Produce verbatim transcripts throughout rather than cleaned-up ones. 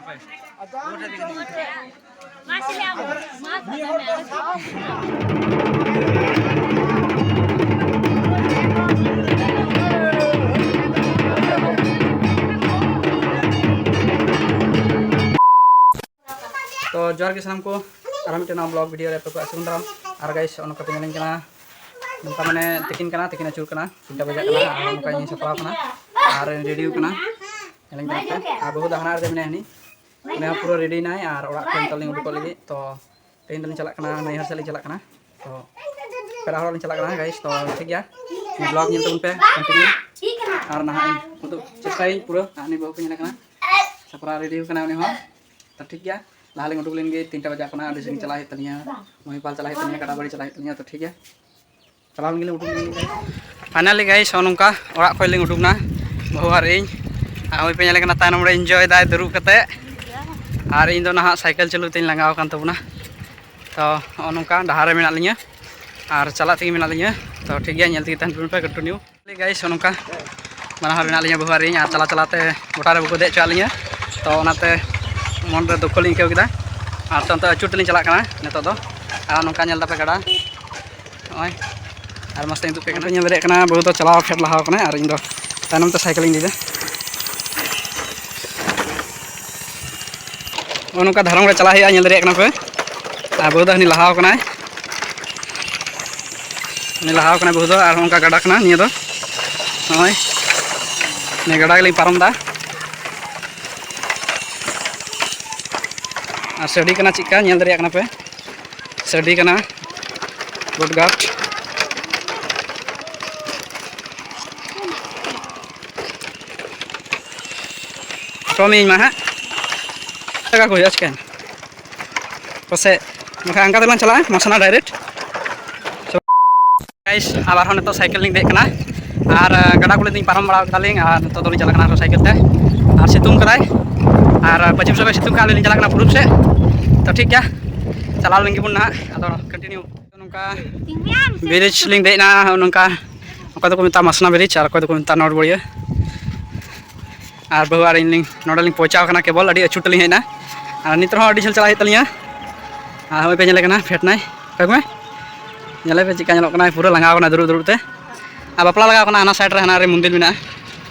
ᱛᱚ ᱡᱚᱦᱟᱨ ᱜᱮ ᱥᱟᱱᱟᱢ ᱠᱚ, ᱟᱨ ᱢᱤᱫᱴᱮᱱ ᱱᱚᱣᱟ ᱵᱞᱚᱜ ᱵᱷᱤᱰᱤᱭᱳ ᱨᱮ ᱟᱯᱮ ᱠᱚᱣᱟᱜ ᱥᱟᱹᱜᱩᱱ ᱫᱟᱨᱟᱢ᱾ ᱟᱨ ᱜᱟᱭᱤᱥ, ᱱᱚᱜᱼᱚ ᱱᱚᱝᱠᱟ ᱯᱮ ᱧᱮᱞᱮᱧ ᱠᱟᱱᱟ, ᱱᱚᱝᱠᱟ ᱢᱟᱱᱮ ᱛᱤᱠᱤᱱ ᱠᱟᱱᱟ, ᱛᱤᱠᱤᱱ ᱟᱹᱪᱩᱨ ᱠᱟᱱᱟ, ᱛᱤᱱᱴᱟ ᱵᱟᱡᱟᱜ ᱠᱟᱱᱟ᱾ ᱟᱨ ᱱᱚᱝᱠᱟ ᱤᱧ ᱥᱟᱯᱲᱟᱣ ᱠᱟᱱᱟ ᱟᱨ ᱤᱧ ᱨᱮᱰᱤ ᱠᱟᱱᱟ᱾ ᱧᱮᱞᱮᱧ ᱠᱟᱱᱟ ᱯᱮ, ᱟᱨ ᱵᱟᱹᱦᱩ ᱫᱚ ᱦᱟᱱᱟ ᱨᱮ ᱢᱮᱱᱟᱭᱟ, ᱦᱟᱹᱱᱤ ᱩᱱᱤ ᱦᱚᱸ ᱯᱩᱨᱟᱹ ᱨᱮᱰᱤ ᱱᱟᱭ᱾ ᱟᱨ ᱚᱲᱟᱜ ᱠᱷᱚᱱ ᱱᱤᱛᱚᱜ ᱞᱤᱧ ᱩᱰᱩᱠᱚᱜ ᱞᱟᱹᱜᱤᱫ᱾ ᱛᱚ ᱛᱮᱦᱮᱧ ᱫᱚᱞᱤᱧ ᱪᱟᱞᱟᱜ ᱠᱟᱱᱟ, ᱱᱟᱹᱭᱦᱟᱹᱨ ᱥᱮᱫ ᱞᱤᱧ ᱪᱟᱞᱟᱜ ᱠᱟᱱᱟ᱾ ᱛᱚ ᱯᱮᱲᱟ ᱦᱚᱲ ᱞᱤᱧ ᱪᱟᱞᱟᱜ ᱠᱟᱱᱟ ᱜᱟᱭᱤᱥ᱾ ᱛᱚ ᱴᱷᱤᱠ ᱜᱮᱭᱟ, ᱵᱞᱚᱜ ᱧᱮᱞ ᱛᱟᱵᱚᱱ ᱯᱮ ᱠᱚᱱᱴᱤᱱᱤᱭᱩ᱾ ᱟᱨ ᱱᱟᱦᱟᱜ ᱤᱧ ᱩᱫᱩᱜ ᱪᱮᱥᱴᱟᱭᱟᱹᱧ ᱯᱩᱨᱟᱹ᱾ ᱟᱨ ᱩᱱᱤ ᱵᱟᱹᱦᱩ ᱯᱮ ᱧᱮᱞᱮ ᱠᱟᱱᱟ, ᱥᱟᱯᱲᱟᱣ ᱨᱮᱰᱤ ᱠᱟᱱᱟ ᱩᱱᱤ ᱦᱚᱸ᱾ ᱛᱚ ᱴᱷᱤᱠ ᱜᱮᱭᱟ, ᱞᱟᱦᱟ ᱞᱤᱧ ᱩᱰᱩᱠ ᱞᱮᱱ ᱜᱮ, ᱛᱤᱱᱴᱟ ᱵᱟᱡᱟᱜ ᱠᱟᱱᱟ, ᱟᱹᱰᱤ ᱥᱟᱺᱜᱤᱧ ᱪᱟᱞᱟᱜ ᱦᱩᱭᱩᱜ ᱛᱟᱹᱞᱤᱧᱟ, ᱢᱚᱦᱤᱯᱟᱞ ᱪᱟᱞᱟᱜ ᱦᱩᱭᱩᱜ ᱛᱟᱹᱞᱤᱧᱟ, ᱜᱟᱰᱟ ᱵᱟᱹᱲᱤ ᱪᱟᱞᱟᱜ ᱦᱩᱭᱩᱜ ᱛᱟᱹᱞᱤᱧᱟ᱾ ᱛᱚ ᱴᱷᱤᱠ ᱜᱮᱭᱟ, ᱪᱟᱞᱟᱣ ᱞᱮᱱ ᱜᱮᱞᱤᱧ ᱩᱰᱩᱠ ᱞᱮᱱ ᱜᱮ᱾ ᱯᱷᱟᱭᱱᱟᱞᱤ ᱜᱟᱭᱤᱥ, ᱱᱚᱜᱼᱚ ᱱᱚᱝᱠᱟ ᱚᱲᱟᱜ ᱠᱷᱚᱱ ᱞᱤᱧ ᱩᱰᱩᱠ ᱱᱟ, ᱵᱟᱹᱦᱩ ᱟᱨ ᱤᱧ᱾ ᱟᱨ ᱦᱚᱸᱜᱼᱚᱭ ᱯᱮ ᱧᱮᱞᱮ ᱠᱟᱱᱟ ᱛᱟᱭᱱᱚᱢ ᱨᱮ ᱤᱱᱡᱚᱭ ᱫᱟᱭ ᱫᱩᱲᱩᱵ ᱠᱟᱛᱮ, ᱟᱨ ᱤᱧ ᱫᱚ ᱱᱟᱦᱟᱜ ᱥᱟᱭᱠᱮᱞ ᱪᱟᱹᱞᱩ ᱛᱮᱧ ᱞᱟᱸᱜᱟᱣ ᱟᱠᱟᱱ ᱛᱟᱵᱚᱱᱟ᱾ ᱛᱚ ᱱᱚᱜᱼᱚ ᱱᱚᱝᱠᱟ ᱰᱟᱦᱟᱨ ᱨᱮ ᱢᱮᱱᱟᱜ ᱞᱤᱧᱟᱹ ᱟᱨ ᱪᱟᱞᱟᱜ ᱛᱮᱜᱮ ᱢᱮᱱᱟᱜ ᱞᱤᱧᱟᱹ᱾ ᱛᱚ ᱴᱷᱤᱠ ᱜᱮᱭᱟ, ᱧᱮᱞ ᱛᱮᱜᱮ ᱛᱟᱦᱮᱱ ᱯᱮ ᱠᱚᱱᱴᱤᱱᱤᱭᱩ᱾ ᱜᱟᱭᱤᱥ, ᱱᱚᱝᱠᱟ ᱵᱟᱱᱟ ᱦᱚᱲ ᱢᱮᱱᱟᱜ ᱞᱤᱧᱟ, ᱵᱟᱹᱦᱩ ᱟᱨ ᱤᱧ, ᱟᱨ ᱪᱟᱞᱟᱣ ᱪᱟᱞᱟᱣ ᱛᱮ ᱜᱚᱴᱟ ᱨᱮ ᱵᱟᱠᱚ ᱫᱮᱡ ᱦᱚᱪᱚᱣᱟᱜ ᱞᱤᱧᱟ᱾ ᱛᱚ ᱚᱱᱟᱛᱮ ᱢᱚᱱ ᱨᱮ ᱫᱩᱠᱷᱚ ᱞᱤᱧ ᱟᱹᱭᱠᱟᱹᱣ ᱠᱮᱫᱟ᱾ ᱟᱨ ᱛᱚ ᱚᱱᱛᱮ ᱟᱹᱪᱩᱨ ᱛᱮᱞᱤᱧ ᱪᱟᱞᱟᱜ ᱠᱟᱱᱟ ᱱᱤᱛᱚᱜ ᱫᱚ᱾ ᱟᱨ ᱱᱚᱝᱠᱟ ᱧᱮᱞ ᱫᱟᱯᱮ ᱜᱟᱰᱟ, ᱱᱚᱜᱼᱚᱭ, ᱟᱨ ᱢᱚᱡᱽ ᱛᱮ ᱩᱫᱩᱜ ᱯᱮ ᱠᱟᱱᱟ᱾ ᱧᱮᱞ ᱫᱟᱲᱮᱭᱟᱜ ᱠᱟᱱᱟ, ᱵᱟᱹᱦᱩ ᱫᱚ ᱪᱟᱞᱟᱣ ᱯᱷᱮᱰ ᱞᱟᱦᱟ ᱟᱠᱟᱱᱟᱭ ᱟᱨ ᱤᱧ ᱫᱚ ᱛᱟᱭᱱᱚᱢ ᱛᱮ ᱥᱟᱭᱠᱮᱞ ᱤᱧ ᱤᱫᱤᱭᱮᱫᱟ᱾ ᱱᱚᱜᱼᱚ ᱱᱚᱝᱠᱟ ᱫᱷᱟᱨᱚᱢ ᱨᱮ ᱪᱟᱞᱟᱜ ᱦᱩᱭᱩᱜᱼᱟ, ᱧᱮᱞ ᱫᱟᱲᱮᱭᱟᱜ ᱠᱟᱱᱟ ᱯᱮ᱾ ᱟᱨ ᱵᱟᱹᱦᱩ ᱫᱚ ᱦᱟᱹᱱᱤ ᱞᱟᱦᱟᱣ ᱠᱟᱱᱟᱭ, ᱦᱟᱹᱱᱤ ᱞᱟᱦᱟᱣ ᱠᱟᱱᱟᱭ ᱵᱟᱹᱦᱩ ᱫᱚ᱾ ᱟᱨ ᱱᱚᱝᱠᱟ ᱜᱟᱰᱟ ᱠᱟᱱᱟ ᱱᱤᱭᱟᱹ ᱫᱚ, ᱱᱚᱜᱼᱚᱭ ᱱᱤᱭᱟᱹ ᱜᱟᱰᱟ ᱜᱮᱞᱤᱧ ᱯᱟᱨᱚᱢ ᱮᱫᱟ᱾ ᱟᱨ ᱥᱟᱰᱮ ᱠᱟᱱᱟ ᱪᱮᱫᱠᱟ, ᱧᱮᱞ ᱫᱟᱲᱮᱭᱟᱜ ᱠᱟᱱᱟ ᱯᱮ, ᱥᱟᱰᱮ ᱠᱟᱱᱟ ᱜᱚᱴᱜᱟᱴ᱾ ᱯᱷᱳᱴᱳ ᱢᱤᱭᱟᱹᱧ ᱢᱟ ᱦᱟᱸᱜ᱾ ᱴᱟᱠᱟ ᱠᱚ ᱦᱩᱭᱩᱜᱼᱟ ᱪᱤᱠᱟᱹᱭᱮᱱᱟ? ᱯᱟᱥᱮᱡ ᱵᱟᱠᱷᱟᱱ ᱚᱱᱠᱟ ᱛᱮᱞᱟᱝ ᱪᱟᱞᱟᱜᱼᱟ ᱢᱟᱥᱟᱱᱟ ᱰᱟᱭᱨᱮᱠᱴ᱾ ᱜᱟᱭᱤᱥ, ᱟᱵᱟᱨ ᱦᱚᱸ ᱱᱤᱛᱚᱜ ᱥᱟᱭᱠᱮᱞ ᱞᱤᱧ ᱫᱮᱡ ᱠᱟᱱᱟ᱾ ᱟᱨ ᱜᱟᱰᱟ ᱠᱚᱞᱮ ᱫᱚᱧ ᱯᱟᱨᱚᱢ ᱵᱟᱲᱟ ᱠᱮᱫᱟᱞᱤᱧ᱾ ᱟᱨ ᱱᱤᱛᱚᱜ ᱫᱚᱞᱤᱧ ᱪᱟᱞᱟᱜ ᱠᱟᱱᱟ ᱟᱨᱦᱚᱸ ᱥᱟᱭᱠᱮᱞ ᱛᱮ᱾ ᱟᱨ ᱥᱤᱛᱩᱝ ᱠᱟᱫᱟᱭ, ᱟᱨ ᱯᱟᱹᱪᱷᱤᱢ ᱥᱮᱫ ᱠᱷᱚᱱ ᱥᱤᱛᱩᱝ ᱠᱟᱜ ᱞᱤᱧ ᱪᱟᱞᱟᱜ ᱠᱟᱱᱟ ᱯᱩᱨᱩᱵ ᱥᱮᱫ᱾ ᱛᱚ ᱴᱷᱤᱠ ᱜᱮᱭᱟ, ᱪᱟᱞᱟᱣ ᱞᱮᱱ ᱜᱮᱵᱚᱱ ᱱᱟᱦᱟᱜ, ᱟᱫᱚ ᱠᱚᱱᱴᱤᱱᱤᱭᱩ᱾ ᱱᱚᱝᱠᱟ ᱵᱨᱤᱡᱽ ᱞᱤᱧ ᱫᱮᱡ ᱮᱱᱟ, ᱱᱚᱝᱠᱟ ᱚᱠᱚᱭ ᱫᱚᱠᱚ ᱢᱮᱛᱟᱜᱼᱟ ᱢᱟᱥᱱᱟ ᱵᱨᱤᱡᱽ, ᱟᱨ ᱚᱠᱚᱭ ᱫᱚᱠᱚ ᱢᱮᱛᱟᱜᱼᱟ ᱱᱚᱴᱵᱚᱲᱤᱭᱟᱹ᱾ ᱟᱨ ᱵᱟᱹᱦᱩ ᱟᱨ ᱤᱧ ᱞᱤᱧ ᱱᱚᱰᱮ ᱞᱤᱧ ᱯᱳᱣᱪᱷᱟᱣ ᱠᱟᱱᱟ ᱠᱮᱵᱚᱞ, ᱟᱹᱰᱤ ᱟᱹᱪᱩᱨ ᱛᱮᱞᱤᱧ ᱦᱮᱡ ᱮᱱᱟ᱾ ᱟᱨ ᱱᱤᱛ ᱨᱮᱦᱚᱸ ᱟᱹᱰᱤ ᱡᱷᱟᱹᱞ ᱪᱟᱞᱟᱜ ᱦᱩᱭᱩᱜ ᱛᱟᱹᱞᱤᱧᱟ᱾ ᱟᱨ ᱦᱚᱸᱜᱼᱚᱭ ᱯᱮ ᱧᱮᱞᱮ ᱠᱟᱱᱟ ᱯᱷᱮᱰ ᱱᱟᱭ, ᱠᱚᱭᱚᱜ ᱢᱮ, ᱧᱮᱞᱮ ᱯᱮ ᱪᱮᱫᱠᱟ ᱧᱮᱞᱚᱜ ᱠᱟᱱᱟᱭ, ᱯᱩᱨᱟᱹ ᱞᱟᱸᱜᱟᱣ ᱠᱟᱱᱟ ᱫᱩᱲᱩᱵ ᱫᱩᱲᱩᱵ ᱛᱮ᱾ ᱟᱨ ᱵᱟᱯᱞᱟ ᱞᱟᱜᱟᱣ ᱠᱟᱱᱟ, ᱦᱟᱱᱟ ᱥᱟᱭᱤᱰ ᱨᱮ ᱦᱟᱱᱟ ᱨᱮ ᱢᱚᱱᱫᱤᱨ ᱢᱮᱱᱟᱜᱼᱟ,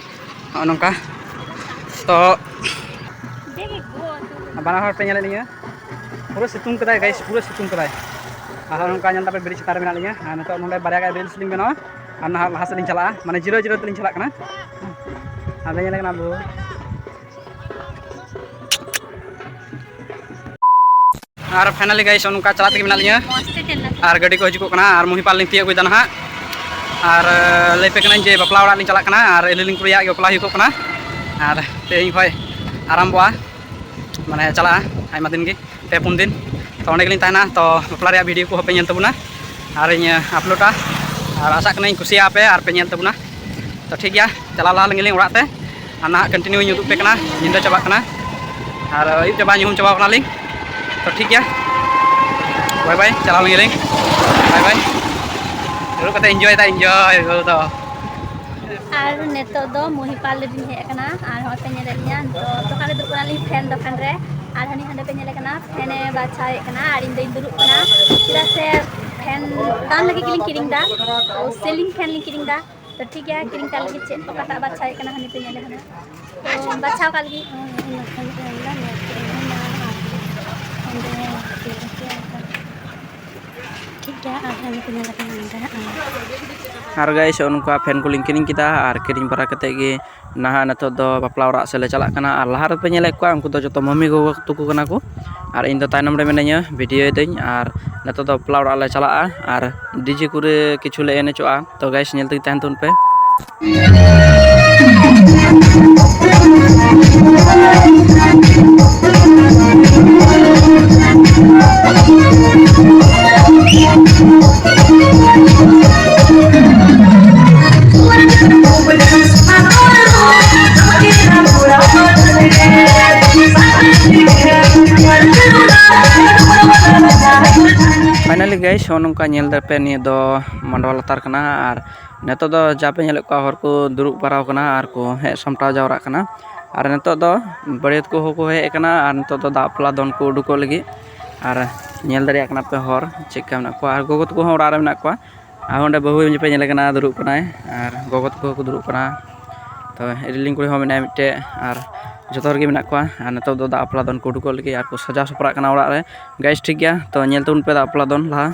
ᱱᱚᱜᱼᱚ ᱱᱚᱝᱠᱟ᱾ ᱛᱚ ᱵᱟᱱᱟ ᱦᱚᱲ ᱯᱮ ᱧᱮᱞᱮᱫ ᱞᱤᱧᱟᱹ, ᱯᱩᱨᱟᱹ ᱥᱤᱛᱩᱝ ᱠᱟᱫᱟᱭ ᱜᱟᱭᱤᱥ, ᱯᱩᱨᱟᱹ ᱥᱤᱛᱩᱝ ᱠᱟᱫᱟᱭ᱾ ᱟᱨ ᱱᱚᱜᱼᱚ ᱱᱚᱝᱠᱟ ᱧᱮᱞ ᱛᱟᱯᱮ ᱵᱨᱤᱡᱽ ᱪᱮᱛᱟᱱ ᱨᱮ ᱢᱮᱱᱟᱜ ᱞᱤᱧᱟᱹ᱾ ᱟᱨ ᱱᱤᱛᱚᱜ ᱱᱚᱰᱮ ᱵᱟᱨᱭᱟ ᱜᱟᱱ ᱨᱤᱞᱥ ᱞᱤᱧ ᱵᱮᱱᱟᱣᱟ, ᱟᱨ ᱱᱟᱦᱟᱜ ᱞᱟᱦᱟ ᱥᱮᱫ ᱞᱤᱧ ᱪᱟᱞᱟᱜᱼᱟ, ᱢᱟᱱᱮ ᱡᱤᱨᱟᱹᱣ ᱡᱤᱨᱟᱹᱣ ᱛᱮᱞᱤᱧ ᱪᱟᱞᱟᱜ ᱠᱟᱱᱟ᱾ ᱟᱨ ᱯᱮ ᱧᱮᱞᱮ ᱠᱟᱱᱟ ᱵᱟᱹᱦᱩ᱾ ᱟᱨ finally guys, ᱱᱚᱝᱠᱟ ᱪᱟᱞᱟᱜ ᱛᱮᱜᱮ ᱢᱮᱱᱟᱜ ᱞᱤᱧᱟᱹ᱾ ᱢᱚᱡᱽ ᱛᱮ ᱪᱮᱫ ᱞᱮᱠᱟ? ᱟᱨ ᱜᱟᱹᱰᱤ ᱠᱚ ᱦᱤᱡᱩᱜᱚᱜ ᱠᱟᱱᱟ, ᱟᱨ ᱢᱚᱦᱤᱯᱟᱞ ᱞᱤᱧ ᱛᱤᱭᱳᱜ ᱟᱹᱜᱩᱭᱮᱫᱟ ᱱᱟᱦᱟᱜ᱾ ᱟᱨ, ᱟᱹ, ᱞᱟᱹᱭ ᱯᱮ ᱠᱟᱹᱱᱟᱹᱧ ᱡᱮ ᱵᱟᱯᱞᱟ ᱚᱲᱟᱜ ᱞᱤᱧ ᱪᱟᱞᱟᱜ ᱠᱟᱱᱟ, ᱟᱨ ᱟᱹᱞᱤᱧ ᱞᱤᱧ ᱠᱩᱲᱤᱭᱟᱜ ᱜᱮ ᱵᱟᱯᱞᱟ ᱦᱩᱭᱩᱜᱚᱜ ᱠᱟᱱᱟ᱾ ᱟᱨ ᱛᱮᱦᱮᱧ ᱠᱷᱚᱱ ᱟᱨᱟᱢᱵᱚᱜᱼᱟ, ᱢᱟᱱᱮ ᱪᱟᱞᱟᱜᱼᱟ ᱟᱭᱢᱟ ᱫᱤᱱ ᱜᱮ, ᱯᱮ ᱯᱩᱱ ᱫᱤᱱ᱾ ᱛᱚ ᱚᱸᱰᱮ ᱜᱮᱞᱤᱧ ᱛᱟᱦᱮᱱᱟ᱾ ᱛᱚ ᱵᱟᱯᱞᱟ ᱨᱮᱭᱟᱜ video ᱠᱚ ᱦᱚᱸᱯᱮ ᱧᱮᱞ ᱛᱟᱵᱚᱱᱟ, ᱟᱨᱤᱧ, ᱟᱹ, uploadᱟ᱾ ᱟᱨ ᱟᱥᱟᱜ ᱠᱟᱹᱱᱟᱹᱧ ᱠᱩᱥᱤᱭᱟᱜᱼᱟ ᱯᱮ ᱟᱨ ᱯᱮ ᱧᱮᱞ ᱛᱟᱵᱚᱱᱟ᱾ ᱛᱚ ᱴᱷᱤᱠ ᱜᱮᱭᱟ, ᱪᱟᱞᱟᱣ ᱞᱟᱦᱟ ᱞᱮᱱ ᱜᱮᱞᱤᱧ ᱚᱲᱟᱜ ᱛᱮ, ᱟᱨ ᱱᱟᱦᱟᱜ continue ᱤᱧ ᱩᱫᱩᱜ ᱯᱮ ᱠᱟᱱᱟ᱾ ᱧᱤᱫᱟᱹ ᱪᱟᱵᱟᱜ ᱠᱟᱱᱟ ᱟᱨ ᱟᱹᱭᱩᱵ ᱪᱟᱵᱟ, ᱧᱩᱦᱩᱢ ᱪᱟᱵᱟᱣ ᱠᱟᱱᱟᱞᱤᱧ᱾ ᱛᱚ ᱴᱷᱤᱠ ᱜᱮᱭᱟ, bye bye, ᱪᱟᱞᱟᱣ ᱞᱮᱱ ᱜᱮᱞᱤᱧ, bye bye᱾ ᱫᱩᱲᱩᱵ ᱠᱟᱛᱮ enjoy ᱫᱟ, enjoy ᱵᱚᱞ ᱫᱚ᱾ ᱟᱨ ᱱᱤᱛᱚᱜ ᱫᱚ ᱢᱚᱦᱤᱯᱟᱞ ᱨᱮᱞᱤᱧ ᱦᱮᱡ ᱟᱠᱟᱱᱟ, ᱟᱨ ᱦᱚᱸᱜᱼᱚᱭ ᱯᱮ ᱧᱮᱞᱮᱫ ᱞᱤᱧᱟ, ᱱᱤᱛᱚᱜ ᱫᱚᱠᱟᱱ ᱨᱮ ᱫᱩᱲᱩᱵ ᱠᱟᱱᱟᱞᱤᱧ, fan ᱫᱚᱠᱟᱱ ᱨᱮ᱾ ᱟᱨ ᱦᱟᱹᱱᱤ ᱦᱟᱸᱰᱮ ᱯᱮ ᱧᱮᱞᱮ ᱠᱟᱱᱟ, fan ᱮ ᱵᱟᱪᱷᱟᱣᱮᱫ ᱠᱟᱱᱟ, ᱟᱨ ᱤᱧ ᱫᱚᱧ ᱫᱩᱲᱩᱵ ᱠᱟᱱᱟ, ᱪᱮᱫᱟᱜ ᱥᱮ fan ᱫᱟᱢ ᱞᱟᱹᱜᱤᱫ ᱜᱮᱞᱤᱧ ᱠᱤᱨᱤᱧ ᱮᱫᱟ, ᱛᱚ ceiling fan ᱞᱤᱧ ᱠᱤᱨᱤᱧ ᱮᱫᱟ᱾ ᱛᱚ ᱴᱷᱤᱠ ᱜᱮᱭᱟ, ᱠᱤᱨᱤᱧ ᱠᱟᱜ ᱞᱟᱹᱜᱤᱫ ᱪᱮᱫ ᱚᱠᱟᱴᱟᱜ ᱵᱟᱪᱷᱟᱣᱮᱫ ᱠᱟᱱᱟ, ᱦᱟᱹᱱᱤ ᱯᱮ ᱧᱮᱞᱮ ᱠᱟᱱᱟ᱾ ᱛᱚ ᱵᱟᱪᱷᱟᱣ ᱠᱟᱜ ᱞᱟᱹᱜᱤᱫ᱾ ᱴᱷᱤᱠ ᱜᱮᱭᱟ, ᱟᱨ ᱦᱟᱹᱱᱤ ᱯᱮ ᱧᱮᱞᱮ ᱠᱟᱱᱟ ᱱᱚᱰᱮ ᱦᱟᱸᱜ᱾ ᱟᱨ guys, ᱱᱚᱜᱼᱚ ᱱᱚᱝᱠᱟ fan ᱠᱚᱞᱤᱧ ᱠᱤᱨᱤᱧ ᱠᱮᱫᱟ, ᱟᱨ ᱠᱤᱨᱤᱧ ᱵᱟᱲᱟ ᱠᱟᱛᱮᱫ ᱜᱮ ᱱᱟᱦᱟᱜ ᱱᱤᱛᱚᱜ ᱫᱚ ᱵᱟᱯᱞᱟ ᱚᱲᱟᱜ ᱥᱮᱫ ᱞᱮ ᱪᱟᱞᱟᱜ ᱠᱟᱱᱟ᱾ ᱟᱨ ᱞᱟᱦᱟ ᱨᱮᱯᱮ ᱧᱮᱞᱮᱫ ᱠᱚᱣᱟ, ᱩᱱᱠᱩ ᱫᱚ ᱡᱚᱛᱚ ᱢᱟᱹᱢᱤ ᱜᱚᱜᱚ ᱛᱟᱠᱚ ᱠᱟᱱᱟ ᱠᱚ, ᱟᱨ ᱤᱧ ᱫᱚ ᱛᱟᱭᱱᱚᱢ ᱨᱮ ᱢᱤᱱᱟᱹᱧᱟ, video ᱭᱮᱫᱟᱹᱧ᱾ ᱟᱨ ᱱᱤᱛᱚᱜ ᱫᱚ ᱵᱟᱯᱞᱟ ᱚᱲᱟᱜ ᱞᱮ ᱪᱟᱞᱟᱜᱼᱟ, ᱟᱨ DJ ᱠᱚᱨᱮ ᱠᱤᱪᱷᱩ ᱞᱮ ᱮᱱᱮᱡᱚᱜᱼᱟ᱾ ᱛᱚ guys, ᱧᱮᱞ ᱛᱮᱜᱮ ᱛᱟᱦᱮᱱ ᱛᱟᱵᱚᱱ ᱯᱮ᱾ Finally guys, ᱱᱚᱜᱼᱚ ᱱᱚᱝᱠᱟ ᱧᱮᱞ ᱫᱟᱯᱮ, ᱱᱤᱭᱟᱹ ᱫᱚ ᱢᱟᱰᱣᱟ ᱞᱟᱛᱟᱨ ᱠᱟᱱᱟ, ᱟᱨ ᱱᱤᱛᱚᱜ ᱫᱚ ᱡᱟ ᱯᱮ ᱧᱮᱞᱮᱫ ᱠᱚᱣᱟ, ᱦᱚᱲ ᱠᱚ ᱫᱩᱲᱩᱵ ᱵᱟᱲᱟᱣ ᱠᱟᱱᱟ ᱟᱨ ᱠᱚ ᱦᱮᱡ ᱥᱟᱢᱴᱟᱣ ᱡᱟᱣᱨᱟᱜ ᱠᱟᱱᱟ᱾ ᱟᱨ ᱱᱤᱛᱚᱜ ᱫᱚ ᱵᱟᱹᱨᱭᱟᱹᱛ ᱠᱚᱦᱚᱸ ᱠᱚ ᱦᱮᱡ ᱟᱠᱟᱱᱟ ᱟᱨ ᱱᱤᱛᱚᱜ ᱫᱚ ᱫᱟᱜ ᱵᱟᱯᱞᱟ ᱫᱚᱱ ᱠᱚ ᱩᱰᱩᱠᱚᱜ ᱞᱟᱹᱜᱤᱫ᱾ ᱟᱨ ᱧᱮᱞ ᱫᱟᱲᱮᱭᱟᱜ ᱠᱟᱱᱟ ᱯᱮ ᱦᱚᱲ ᱪᱮᱫ ᱞᱮᱠᱟ ᱢᱮᱱᱟᱜ ᱠᱚᱣᱟ, ᱟᱨ ᱜᱚᱜᱚ ᱛᱟᱠᱚ ᱦᱚᱸ ᱚᱲᱟᱜ ᱨᱮ ᱢᱮᱱᱟᱜ ᱠᱚᱣᱟ᱾ ᱟᱨ ᱚᱸᱰᱮ ᱵᱟᱹᱦᱩ ᱯᱮ ᱧᱮᱞᱮ ᱠᱟᱱᱟ, ᱫᱩᱲᱩᱵ ᱠᱟᱱᱟᱭ, ᱟᱨ ᱜᱚᱜᱚ ᱛᱟᱠᱚ ᱦᱚᱸᱠᱚ ᱫᱩᱲᱩᱵ ᱠᱟᱱᱟ᱾ ᱛᱚ ᱮᱨᱮᱞᱤᱧ ᱠᱩᱲᱤ ᱦᱚᱸ ᱢᱮᱱᱟᱭᱟ ᱢᱤᱫᱴᱮᱡ, ᱟᱨ ᱡᱚᱛᱚ ᱦᱚᱲ ᱜᱮ ᱢᱮᱱᱟᱜ ᱠᱚᱣᱟ᱾ ᱟᱨ ᱱᱤᱛᱚᱜ ᱫᱚ ᱫᱟᱜ ᱵᱟᱯᱞᱟ ᱫᱚᱱ ᱠᱚ ᱩᱰᱩᱠᱚᱜ ᱞᱟᱹᱜᱤᱫ ᱟᱨ ᱠᱚ ᱥᱟᱡᱟᱣ ᱥᱟᱯᱲᱟᱜ ᱠᱟᱱᱟ ᱚᱲᱟᱜ ᱨᱮ᱾ ᱜᱟᱭᱤᱥ, ᱴᱷᱤᱠ ᱜᱮᱭᱟ, ᱛᱚ ᱧᱮᱞ ᱛᱟᱵᱚᱱ ᱯᱮ ᱫᱟᱜ ᱵᱟᱯᱞᱟ ᱫᱚᱱ ᱞᱟᱦᱟ᱾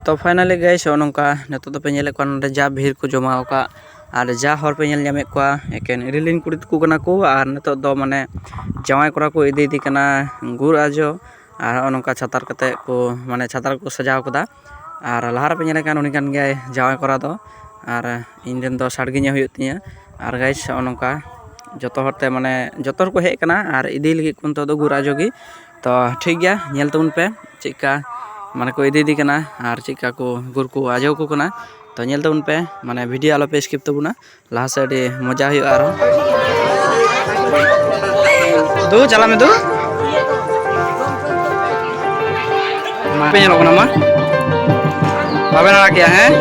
ᱛᱚ finally guys, ᱱᱚᱜᱼᱚ ᱱᱚᱝᱠᱟ ᱱᱤᱛᱚᱜ ᱫᱚᱯᱮ ᱧᱮᱞᱮᱫ ᱠᱚᱣᱟ ᱱᱚᱰᱮ ᱡᱟ ᱵᱷᱤᱲ ᱠᱚ ᱡᱚᱢᱟᱣ ᱟᱠᱟᱫ ᱟᱨ ᱡᱟ ᱦᱚᱲ ᱯᱮ ᱧᱮᱞ ᱧᱟᱢᱮᱫ ᱠᱚᱣᱟ, ᱮᱠᱮᱱ ᱮᱨᱮᱞᱤᱧ ᱠᱩᱲᱤ ᱛᱟᱠᱚ ᱠᱟᱱᱟ ᱠᱚ᱾ ᱟᱨ ᱱᱤᱛᱚᱜ ᱫᱚ ᱢᱟᱱᱮ ᱡᱟᱶᱟᱭ ᱠᱚᱲᱟ ᱠᱚ ᱤᱫᱤᱭᱮᱫᱮ ᱠᱟᱱᱟ ᱜᱩᱨ ᱟᱡᱚ᱾ ᱟᱨ ᱱᱚᱜᱼᱚ ᱱᱚᱝᱠᱟ ᱪᱷᱟᱛᱟᱨ ᱠᱟᱛᱮ ᱠᱚ, ᱢᱟᱱᱮ ᱪᱷᱟᱛᱟᱨ ᱠᱚ ᱥᱟᱡᱟᱣ ᱠᱟᱫᱟ᱾ ᱟᱨ ᱞᱟᱦᱟ ᱨᱮᱯᱮ ᱧᱮᱞᱮ ᱠᱟᱱ, ᱩᱱᱤ ᱠᱟᱱ ᱜᱮᱭᱟᱭ ᱡᱟᱶᱟᱭ ᱠᱚᱲᱟ ᱫᱚ᱾ ᱟᱨ ᱤᱧ ᱨᱮᱱ ᱫᱚ ᱥᱟᱰᱜᱮ ᱧᱚᱜ ᱦᱩᱭᱩᱜ ᱛᱤᱧᱟᱹ᱾ ᱟᱨ guys, ᱱᱚᱜᱼᱚ ᱱᱚᱝᱠᱟ ᱡᱚᱛᱚ ᱦᱚᱲ ᱛᱮ, ᱢᱟᱱᱮ ᱡᱚᱛᱚ ᱦᱚᱲ ᱠᱚ ᱦᱮᱡ ᱟᱠᱟᱱᱟ ᱟᱨ ᱤᱫᱤ ᱞᱟᱹᱜᱤᱫ ᱠᱚ ᱱᱤᱛᱚᱜ ᱫᱚ ᱜᱩᱨ ᱟᱡᱚ ᱜᱮ᱾ ᱛᱚ ᱴᱷᱤᱠ ᱜᱮᱭᱟ, ᱧᱮᱞ ᱛᱟᱵᱚᱱ ᱯᱮ ᱪᱮᱫᱠᱟ ᱢᱟᱱᱮ ᱠᱚ ᱤᱫᱤᱭᱮᱫᱮ ᱠᱟᱱᱟ ᱟᱨ ᱪᱮᱫᱠᱟ ᱠᱚ ᱜᱩᱨ ᱠᱚ ᱟᱡᱚ ᱟᱠᱚ ᱠᱟᱱᱟ᱾ ᱛᱚ ᱧᱮᱞ ᱛᱟᱵᱚᱱ ᱯᱮ, ᱢᱟᱱᱮ video ᱟᱞᱚ ᱯᱮ skip ᱛᱟᱵᱚᱱᱟ, ᱞᱟᱦᱟ ᱥᱮᱫ ᱟᱹᱰᱤ ᱢᱚᱡᱟ ᱦᱩᱭᱩᱜᱼᱟ ᱟᱨᱦᱚᱸ᱾ ᱫᱩ, ᱪᱟᱞᱟᱜ ᱢᱮ ᱫᱩ᱾ ᱢᱟ, ᱯᱮ ᱧᱮᱞᱚᱜ ᱠᱟᱱᱟ, ᱢᱟ᱾ ᱵᱟᱵᱮᱱ ᱟᱲᱟᱜ ᱠᱮᱜᱼᱟ, ᱦᱮᱸ?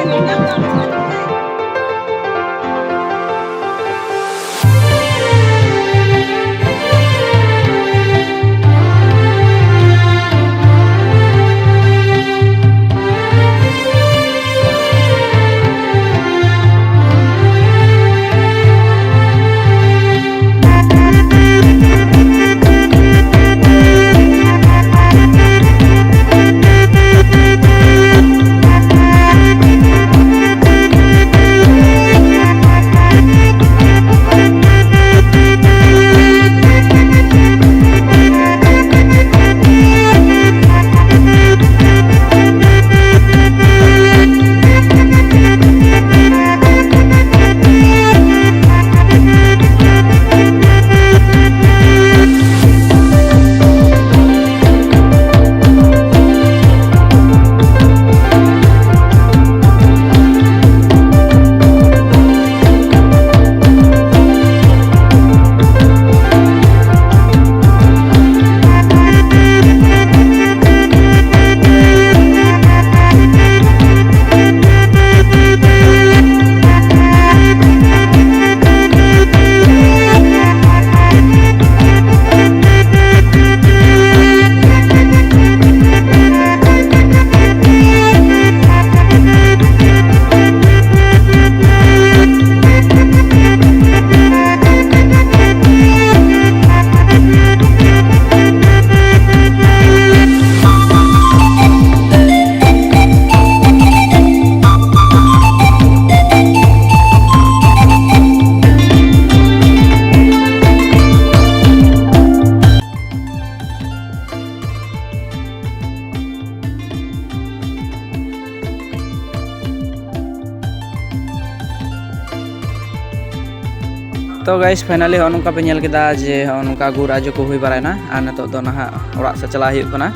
ᱛᱚ guys, finally ᱦᱚᱸᱜᱼᱚ ᱱᱚᱝᱠᱟ ᱯᱮ ᱧᱮᱞ ᱠᱮᱫᱟ ᱡᱮ ᱦᱚᱸᱜᱼᱚ ᱱᱚᱝᱠᱟ ᱜᱩᱨ ᱟᱡᱚ ᱠᱚ ᱦᱩᱭ ᱵᱟᱲᱟᱭᱮᱱᱟ, ᱟᱨ ᱱᱤᱛᱚᱜ ᱫᱚ ᱱᱟᱦᱟᱜ ᱚᱲᱟᱜ ᱥᱮᱫ ᱪᱟᱞᱟᱜ ᱦᱩᱭᱩᱜ ᱠᱟᱱᱟ᱾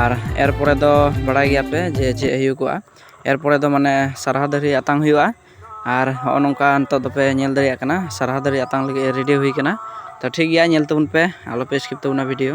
ᱟᱨ ᱮᱨᱯᱚᱨᱮ ᱫᱚ ᱵᱟᱲᱟᱭ ᱜᱮᱭᱟᱯᱮ ᱡᱮ ᱪᱮᱫ ᱦᱩᱭᱩᱜᱚᱜᱼᱟ᱾ ᱮᱨᱯᱚᱨᱮ ᱫᱚ ᱢᱟᱱᱮ ᱥᱟᱨᱦᱟ ᱫᱟᱨᱮ ᱟᱛᱟᱝ ᱦᱩᱭᱩᱜᱼᱟ᱾ ᱟᱨ ᱦᱚᱸᱜᱼᱚ ᱱᱚᱝᱠᱟ ᱱᱤᱛᱚᱜ ᱫᱚᱯᱮ ᱧᱮᱞ ᱫᱟᱲᱮᱭᱟᱜ ᱠᱟᱱᱟ, ᱥᱟᱨᱦᱟ ᱫᱟᱨᱮ ᱟᱛᱟᱝ ᱞᱟᱹᱜᱤᱫ ᱨᱮᱰᱤ ᱦᱩᱭ ᱠᱟᱱᱟ᱾ ᱛᱚ ᱴᱷᱤᱠ ᱜᱮᱭᱟ, ᱧᱮᱞ ᱛᱟᱵᱚᱱ ᱯᱮ, ᱟᱞᱚᱯᱮ skip ᱛᱟᱵᱚᱱᱟ video᱾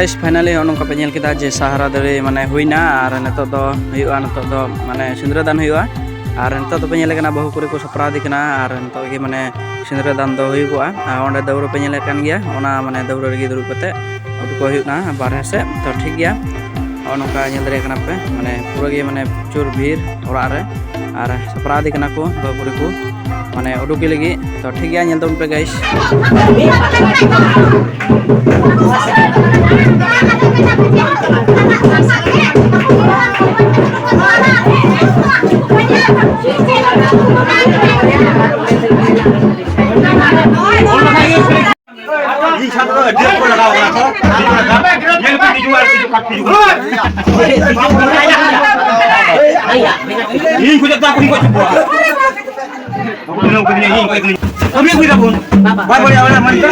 Guys, finally ᱱᱚᱜᱼᱚ ᱱᱚᱝᱠᱟ ᱯᱮ ᱧᱮᱞ ᱠᱮᱫᱟ ᱡᱮ ᱥᱟᱦᱟᱨᱟ ᱫᱟᱨᱮ ᱢᱟᱱᱮ ᱦᱩᱭᱱᱟ, ᱟᱨ ᱱᱤᱛᱚᱜ ᱫᱚ ᱦᱩᱭᱩᱜᱼᱟ, ᱱᱤᱛᱚᱜ ᱫᱚ ᱢᱟᱱᱮ ᱥᱤᱸᱫᱽᱨᱟᱹ ᱫᱟᱱ ᱦᱩᱭᱩᱜᱼᱟ᱾ ᱟᱨ ᱱᱤᱛᱚᱜ ᱫᱚᱯᱮ ᱧᱮᱞᱮ ᱠᱟᱱᱟ ᱵᱟᱹᱦᱩ ᱠᱩᱲᱤ ᱠᱚ ᱥᱟᱯᱲᱟᱣ ᱤᱫᱤ ᱠᱟᱱᱟ, ᱟᱨ ᱱᱤᱛᱚᱜ ᱜᱮ ᱢᱟᱱᱮ ᱥᱤᱸᱫᱽᱨᱟᱹ ᱫᱟᱱ ᱫᱚ ᱦᱩᱭᱩᱜᱚᱜᱼᱟ᱾ ᱟᱨ ᱚᱸᱰᱮ ᱫᱟᱹᱣᱲᱟᱹ ᱯᱮ ᱧᱮᱞᱮᱫ ᱠᱟᱱ ᱜᱮᱭᱟ, ᱚᱱᱟ ᱢᱟᱱᱮ ᱫᱟᱹᱣᱲᱟᱹ ᱨᱮᱜᱮ ᱫᱩᱲᱩᱵ ᱠᱟᱛᱮ ᱩᱰᱩᱠᱚᱜ ᱦᱩᱭᱩᱜ ᱠᱟᱱᱟ ᱵᱟᱨᱦᱮ ᱥᱮᱫ᱾ ᱛᱚ ᱴᱷᱤᱠ ᱜᱮᱭᱟ, ᱱᱚᱜᱼᱚ ᱱᱚᱝᱠᱟ ᱧᱮᱞ ᱫᱟᱲᱮᱭᱟᱜ ᱠᱟᱱᱟ ᱯᱮ, ᱢᱟᱱᱮ ᱯᱩᱨᱟᱹ ᱜᱮ ᱢᱟᱱᱮ ᱯᱨᱚᱪᱩᱨ ᱵᱷᱤᱲ ᱚᱲᱟᱜ ᱨᱮ, ᱟᱨ ᱥᱟᱯᱲᱟᱣ ᱤᱫᱤ ᱠᱟᱱᱟ ᱠᱚ ᱵᱟᱹᱦᱩ ᱠᱩᱲᱤ ᱠᱚ ᱢᱟᱱᱮ ᱩᱰᱩᱠᱤ ᱞᱟᱹᱜᱤᱫ᱾ ᱛᱚ ᱴᱷᱤᱠ ᱜᱮᱭᱟ, ᱧᱮᱞ ᱛᱟᱵᱚᱱ ᱯᱮ guys᱾ ᱤᱧ ᱥᱟᱶ ᱛᱮᱫᱚ ᱟᱹᱰᱤ ᱟᱸᱴ ᱠᱚ ᱞᱟᱜᱟᱣ ᱠᱟᱱᱟ ᱠᱚ᱾ ᱦᱤᱡᱩᱜ ᱞᱮᱠᱟ᱾ ᱧᱮᱞ ᱯᱮ, ᱦᱤᱡᱩᱜ ᱟᱨ ᱦᱤᱡᱩᱜ ᱠᱟᱱ, ᱦᱤᱡᱩᱜ ᱠᱟᱱ᱾ ᱤᱧ ᱠᱷᱚᱡᱚᱜ ᱫᱚ ᱟᱠᱚ ᱤᱧ ᱠᱚ ᱪᱩᱯᱩᱜᱼᱟ᱾ ᱵᱟᱠᱚ ᱵᱮᱱᱟᱣ ᱠᱟᱫᱤᱧᱟ, ᱤᱧ ᱠᱚᱭᱮᱠ ᱫᱤᱱ᱾ ᱠᱟᱹᱢᱤ ᱦᱩᱭ ᱛᱟᱵᱚᱱ᱾ ᱵᱟᱭ ᱵᱟᱲᱟᱭᱟ, ᱚᱱᱟ ᱢᱟᱱ ᱛᱮ᱾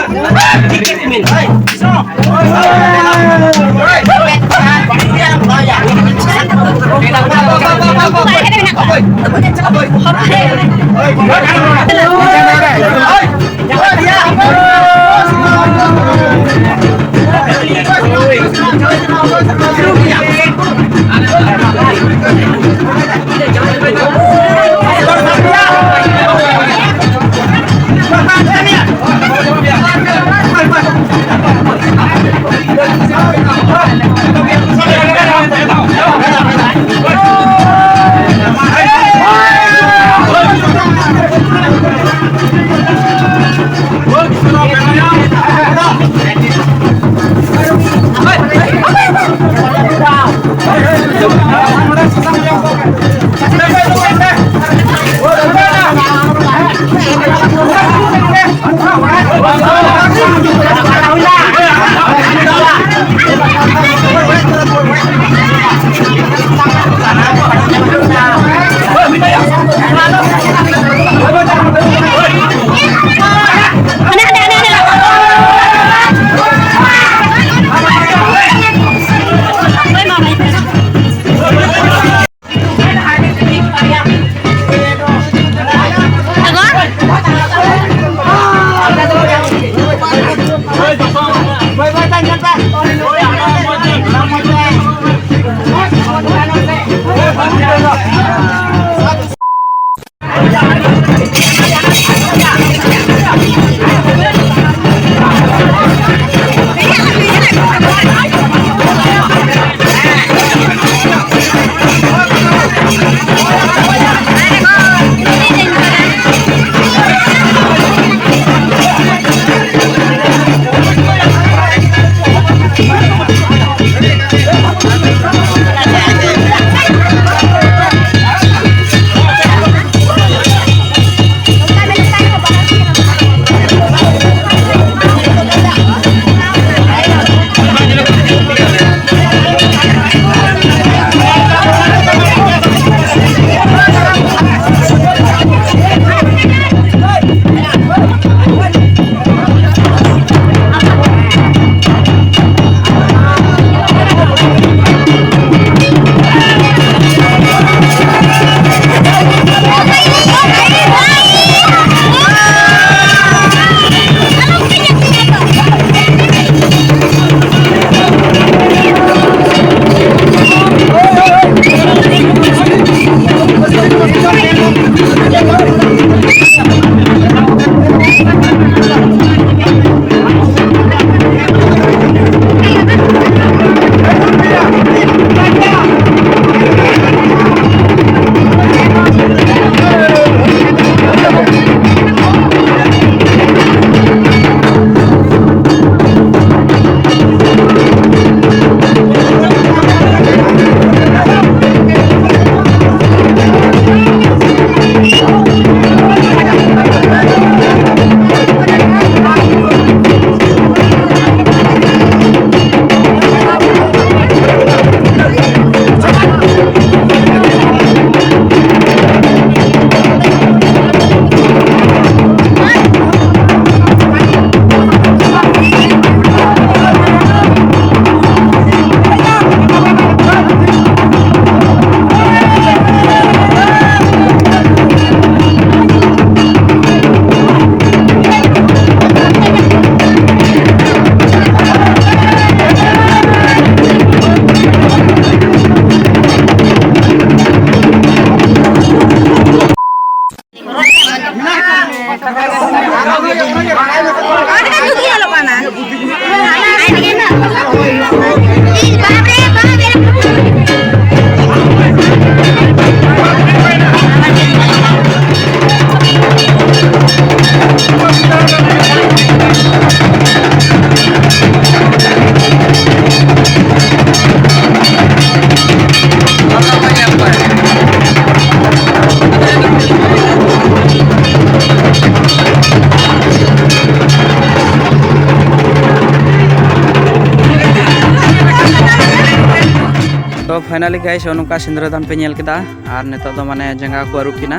ᱛᱚ finally guys, ᱱᱚᱜᱼᱚ ᱱᱚᱝᱠᱟ ᱥᱤᱸᱫᱽᱨᱟᱹ ᱫᱟᱱ ᱯᱮ ᱧᱮᱞ ᱠᱮᱫᱟ᱾ ᱟᱨ ᱱᱤᱛᱚᱜ ᱫᱚ ᱢᱟᱱᱮ ᱡᱟᱸᱜᱟ ᱠᱚ ᱟᱹᱨᱩᱵ ᱠᱤᱱᱟ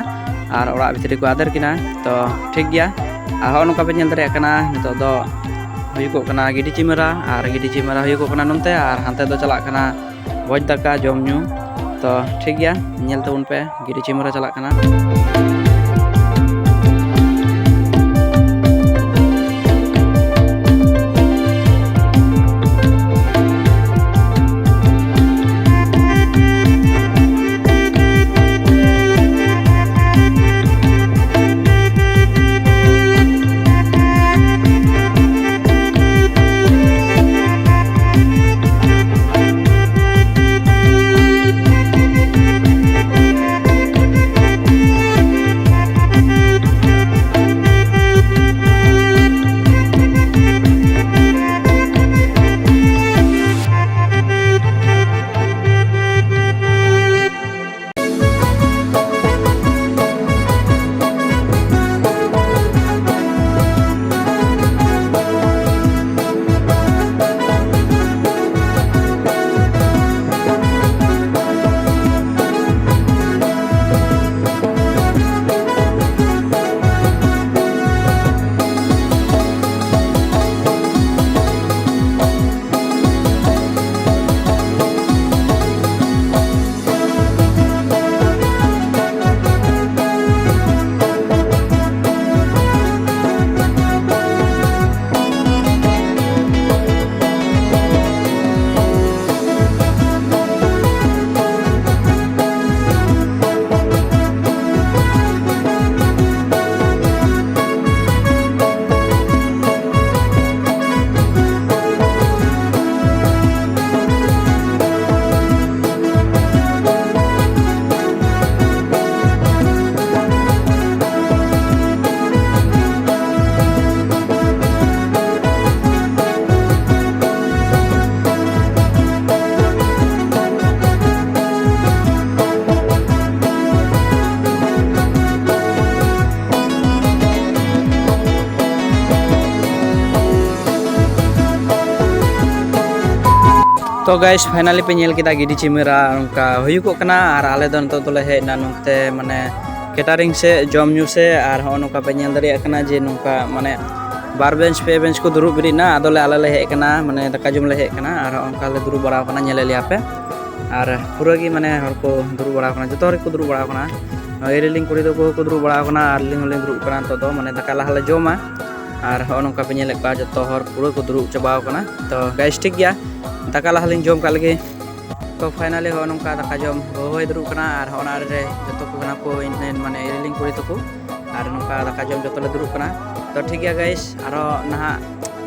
ᱟᱨ ᱚᱲᱟᱜ ᱵᱷᱤᱛᱨᱤ ᱠᱚ ᱟᱫᱮᱨ ᱠᱤᱱᱟ᱾ ᱛᱚ ᱴᱷᱤᱠ ᱜᱮᱭᱟ, ᱟᱨ ᱦᱚᱸᱜᱼᱚ ᱱᱚᱝᱠᱟ ᱯᱮ ᱧᱮᱞ ᱫᱟᱲᱮᱭᱟᱜ ᱠᱟᱱᱟ, ᱱᱤᱛᱚᱜ ᱫᱚ ᱦᱩᱭᱩᱜᱚᱜ ᱠᱟᱱᱟ ᱜᱤᱰᱤ ᱪᱤᱢᱟᱹᱨᱟ, ᱟᱨ ᱜᱤᱰᱤ ᱪᱤᱢᱟᱹᱨᱟ ᱦᱩᱭᱩᱜᱚᱜ ᱠᱟᱱᱟ ᱱᱚᱱᱛᱮ, ᱟᱨ ᱦᱟᱱᱛᱮ ᱫᱚ ᱪᱟᱞᱟᱜ ᱠᱟᱱᱟ ᱵᱷᱚᱡᱽ ᱫᱟᱠᱟ ᱡᱚᱢ ᱧᱩ᱾ ᱛᱚ ᱴᱷᱤᱠ ᱜᱮᱭᱟ, ᱧᱮᱞ ᱛᱟᱵᱚᱱ ᱯᱮ, ᱜᱤᱰᱤ ᱪᱤᱢᱟᱹᱨᱟ ᱪᱟᱞᱟᱜ ᱠᱟᱱᱟ᱾ ᱛᱚ ᱜᱟᱭᱤᱥ, ᱯᱷᱟᱭᱱᱟᱞᱤ ᱯᱮ ᱧᱮᱞ ᱠᱮᱫᱟ ᱜᱤᱰᱤ ᱪᱤᱢᱟᱹᱨᱟ ᱚᱱᱠᱟ ᱦᱩᱭᱩᱜᱚᱜ ᱠᱟᱱᱟ᱾ ᱟᱨ ᱟᱞᱮ ᱫᱚ ᱱᱤᱛᱚᱜ ᱫᱚᱞᱮ ᱦᱮᱡ ᱮᱱᱟ ᱱᱚᱛᱮ ᱢᱟᱱᱮ ᱠᱮᱴᱟᱨᱤᱝ ᱥᱮ ᱡᱚᱢ ᱧᱩ ᱥᱮ᱾ ᱟᱨ ᱦᱚᱸᱜᱼᱚ ᱱᱚᱝᱠᱟ ᱯᱮ ᱧᱮᱞ ᱫᱟᱲᱮᱭᱟᱜ ᱠᱟᱱᱟ ᱡᱮ ᱱᱚᱝᱠᱟ ᱢᱟᱱᱮ ᱵᱟᱨ ᱵᱮᱧᱪ ᱯᱮ ᱵᱮᱧᱪ ᱠᱚ ᱫᱩᱲᱩᱵ ᱵᱮᱨᱮᱫ ᱮᱱᱟ᱾ ᱟᱫᱚᱞᱮ ᱟᱞᱮ ᱞᱮ ᱦᱮᱡ ᱟᱠᱟᱱᱟ ᱢᱟᱱᱮ ᱫᱟᱠᱟ ᱡᱚᱢ ᱞᱮ ᱦᱮᱡ ᱟᱠᱟᱱᱟ᱾ ᱟᱨ ᱚᱱᱠᱟ ᱞᱮ ᱫᱩᱲᱩᱵ ᱵᱟᱲᱟ ᱟᱠᱟᱱᱟ, ᱧᱮᱞᱮᱫ ᱞᱮᱭᱟ ᱯᱮ᱾ ᱟᱨ ᱯᱩᱨᱟᱹ ᱜᱮ ᱢᱟᱱᱮ ᱦᱚᱲ ᱠᱚ ᱫᱩᱲᱩᱵ ᱵᱟᱲᱟ ᱟᱠᱟᱱᱟ, ᱡᱚᱛᱚ ᱦᱚᱲ ᱜᱮᱠᱚ ᱫᱩᱲᱩᱵ ᱵᱟᱲᱟ ᱟᱠᱟᱱᱟ᱾ ᱱᱚᱜᱼᱚᱭ ᱨᱮᱞᱤᱝ ᱠᱩᱲᱤ ᱫᱚᱠᱚ ᱦᱚᱸᱠᱚ ᱫᱩᱲᱩᱵ ᱵᱟᱲᱟ ᱟᱠᱟᱱᱟ ᱟᱨ ᱟᱹᱞᱤᱧ ᱦᱚᱸᱞᱤᱧ ᱫᱩᱲᱩᱵ ᱠᱟᱱᱟ᱾ ᱱᱤᱛᱚᱜ ᱫᱚ ᱢᱟᱱᱮ ᱫᱟᱠᱟ ᱞᱟᱦᱟ ᱞᱮ ᱡᱚᱢᱟ᱾ ᱟᱨ ᱦᱚᱸᱜᱼᱚ ᱱᱚᱝᱠᱟ ᱯᱮ ᱧᱮᱞᱮᱫ ᱠᱚᱣᱟ ᱡᱚᱛᱚ ᱦᱚᱲ ᱯᱩᱨᱟᱹ ᱠᱚ ᱫᱩᱲᱩᱵ ᱪᱟᱵᱟᱣ ᱟᱠᱟᱱᱟ᱾ ᱛᱚ ᱜᱟᱭᱤᱥ, ᱴᱷᱤᱠ ᱜᱮᱭᱟ, ᱫᱟᱠᱟ ᱞᱟᱦᱟ ᱞᱤᱧ ᱡᱚᱢ ᱠᱟᱜ ᱞᱮᱜᱮ᱾ ᱛᱚ ᱯᱷᱟᱭᱱᱟᱞᱤ ᱦᱚᱸᱜᱼᱚ ᱱᱚᱝᱠᱟ ᱫᱟᱠᱟ ᱡᱚᱢ ᱦᱚᱦᱚᱭ ᱫᱩᱲᱩᱵ ᱠᱟᱱᱟ᱾ ᱟᱨ ᱦᱚᱸᱜᱼᱚ ᱱᱟ ᱨᱮ ᱡᱚᱛᱚ ᱠᱚ ᱠᱟᱱᱟ ᱠᱚ ᱤᱧ ᱨᱮᱱ ᱢᱟᱱᱮ ᱨᱮᱞᱤᱝ ᱠᱩᱲᱤ ᱛᱟᱠᱚ᱾ ᱟᱨ ᱱᱚᱝᱠᱟ ᱫᱟᱠᱟ ᱡᱚᱢ ᱡᱚᱛᱚ ᱞᱮ ᱫᱩᱲᱩᱵ ᱠᱟᱱᱟ᱾ ᱛᱚ ᱴᱷᱤᱠ ᱜᱮᱭᱟ ᱜᱟᱭᱤᱥ, ᱟᱨᱦᱚᱸ ᱱᱟᱦᱟᱜ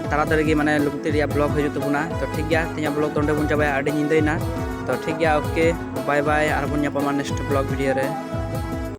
ᱛᱟᱲᱟᱛᱟᱲᱤ ᱜᱮ ᱢᱟᱱᱮ ᱞᱩᱝᱛᱤ ᱨᱮᱭᱟᱜ ᱵᱞᱚᱜ ᱦᱤᱡᱩᱜ ᱛᱟᱵᱚᱱᱟ᱾ ᱛᱚ ᱴᱷᱤᱠ ᱜᱮᱭᱟ, ᱛᱮᱦᱮᱧᱟᱜ ᱵᱞᱚᱜ ᱫᱚ ᱚᱸᱰᱮ ᱵᱚᱱ ᱪᱟᱵᱟᱭᱟ, ᱟᱹᱰᱤ ᱧᱤᱫᱟᱹᱭᱮᱱᱟ᱾ ᱛᱚ ᱴᱷᱤᱠ ᱜᱮᱭᱟ, ᱳᱠᱮ, ᱵᱟᱭ ᱵᱟᱭ, ᱟᱨᱵᱚᱱ ᱧᱟᱯᱟᱢᱟ ᱱᱮᱠᱥᱴ ᱵᱞᱚᱜ ᱵᱷᱤᱰᱤᱭᱳ ᱨᱮ᱾